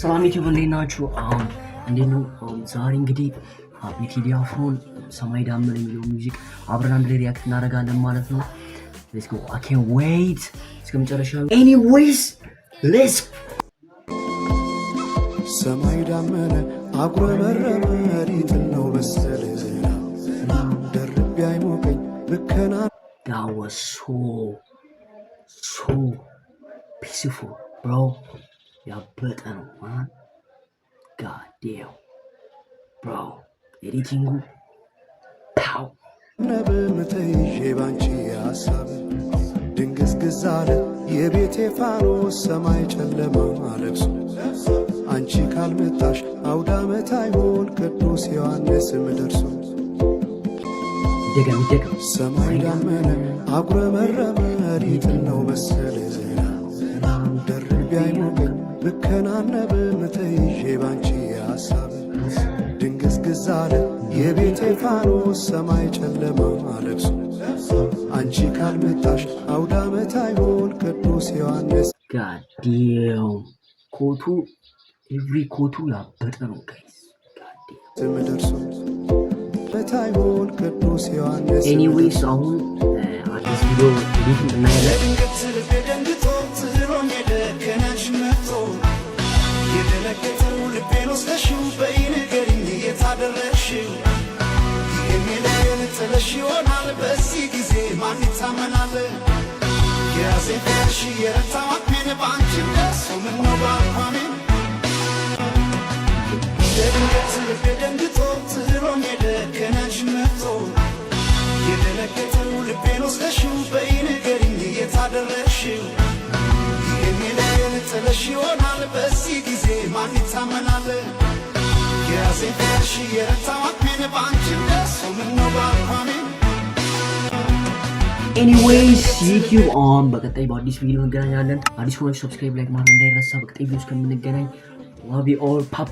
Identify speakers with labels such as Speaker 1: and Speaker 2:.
Speaker 1: ሰላም ዩቲዩብ፣ እንዴት ናችሁ? እንዴት ነው? ዛሬ እንግዲህ የቴዲ አፍሮን ሰማይ ዳመነ የሚለው music አብረን አንድ ላይ react እናደርጋለን ማለት ነው። ሌትስ ጎ። አይ ካንት ዌይት እስከ መጨረሻ። Anyways, let's
Speaker 2: ሰማይ ዳመነ አጉረመረመ፣ ሊጥል ነው መሰል ዝናብ፣ ደርቤ አይሞቀኝ ብከና
Speaker 1: That was so so peaceful, bro. ያበጠ ነው man. God damn, bro. Editing ኡ pow.
Speaker 2: ነብም ተይዤ ባንቺ ሐሳብ ድንግዝግዝ አለ የቤቴ ፋኖስ፣ ሰማይ ጨለማ ለብሶ። አንቺ ካልመጣሽ አውዳመት አይሆን ቅዱስ ዮሐንስም ደርሶ።
Speaker 1: ይደገም ይደገም።
Speaker 2: ሰማይ ዳመነ አጉረመረመ፣ ሊጥል ነው መሰል ዝናብ፣ ደርቤ አይሞቀኝ ብከናነብም ተይዤ ባንቺ ሐሳብ ድንግዝግዝ አለ የቤቴ ፋኖስ፣ ሰማይ ጨለማ ለብሶ። አንቺ ካልመጣሽ አውዳመት አይሆን ቅዱስ ዮሐንስ
Speaker 1: God damn, quote ኡ፣ every quote ኡ ያበጠ ነው guys።
Speaker 2: ስም ደርሶ አይሆን ቅዱስ ዮሐንስ።
Speaker 1: Anyways, አሁን አዲስ ቪዲዮ edit እናያለን።
Speaker 2: ድንገት ልቤ ደንግጦ ጥሎኝ ሄደ ከናንቺ መጥቶ። የደነገጠው ልቤን ወስደሽው፣ በይ ንገሪኝ የት አደረግሽው? ይህን ጥለሽ ይሆናል፣ በዚህ ጊዜ ማን ይታመናል? የያዘኝ ፍቅርሽ የረታው አቅሜን፣ በአንቺ ደርሶ ምነው በአቋሜን። ድንገት ልቤ ደንግጦ ጥሎኝ ሄደ ከናንቺ መጥቶ። የደነገጠው ልቤን ወስደሽው፣ በይ ንገሪኝ የት አደረግሽው? ይህን ጥለሽ ይሆናል፣ በዚህ ጊዜ ማን ይታመናል? የያዘኝ ፍቅርሽ የረታው አቅሜን፣ በአንቺ ደርሶ ምነው በአቋሜን።
Speaker 1: Anyways ዩቲዩብ አሁን በቀጣይ በአዲስ ቪዲዮ እንገናኛለን። አዲስ ከሆናችሁ subscribe፣ like ማድረግ እንዳይረሳ። በቀጣይ ቪዲዮ እስከምንገናኝ love you all. ፓፓ።